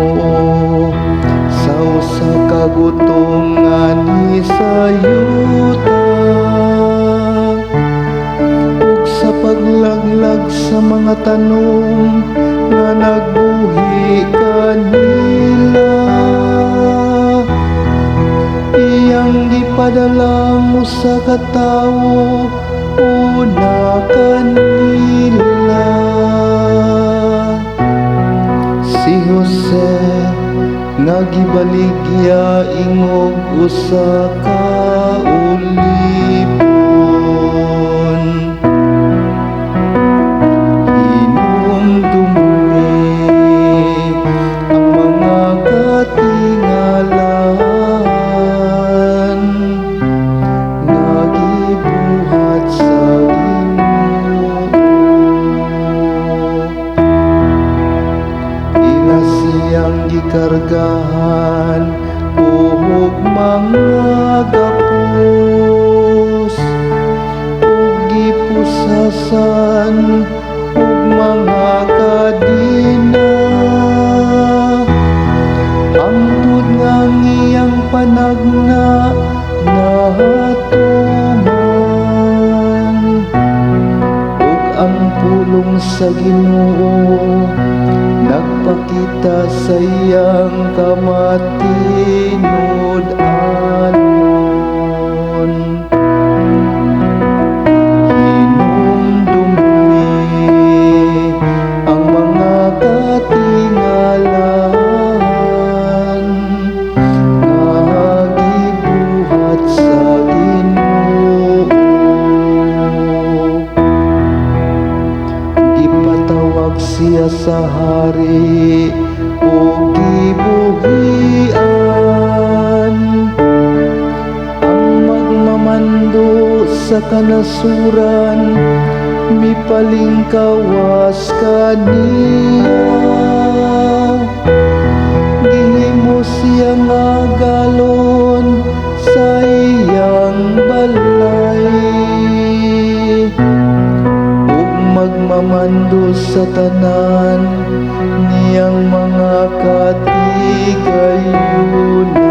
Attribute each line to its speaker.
Speaker 1: Ginoo sa usa ka gutom nga nisayuta ug sa paglaglag sa mga tanom nga nagbuhi kanila. Iyang gipadala ang usa ka tawo una kanila, si Jose nga gibaligya ingog usa ka ulipon. Hinumdumi ang mga katingalan nga gibuhat sa Ginoo. Ila siyang gikargahan og mga gapos ug gipusasan og mga kadena, hangtod nga ang iyang panagna natuman ug ang pulong sa Ginoo nagpakita sa iyang kamatinud-anon. Hinumdumi ang mga katingalan nga gibuhat sa Ginoo. Gipatawag siya sa hari ug gibuhian ang magmamando sa kanasuran mipalingkawas kaniya. Gihimo siya nga agalon sa iyang balay ug magmamando sa tanan niyang mga katigayunan.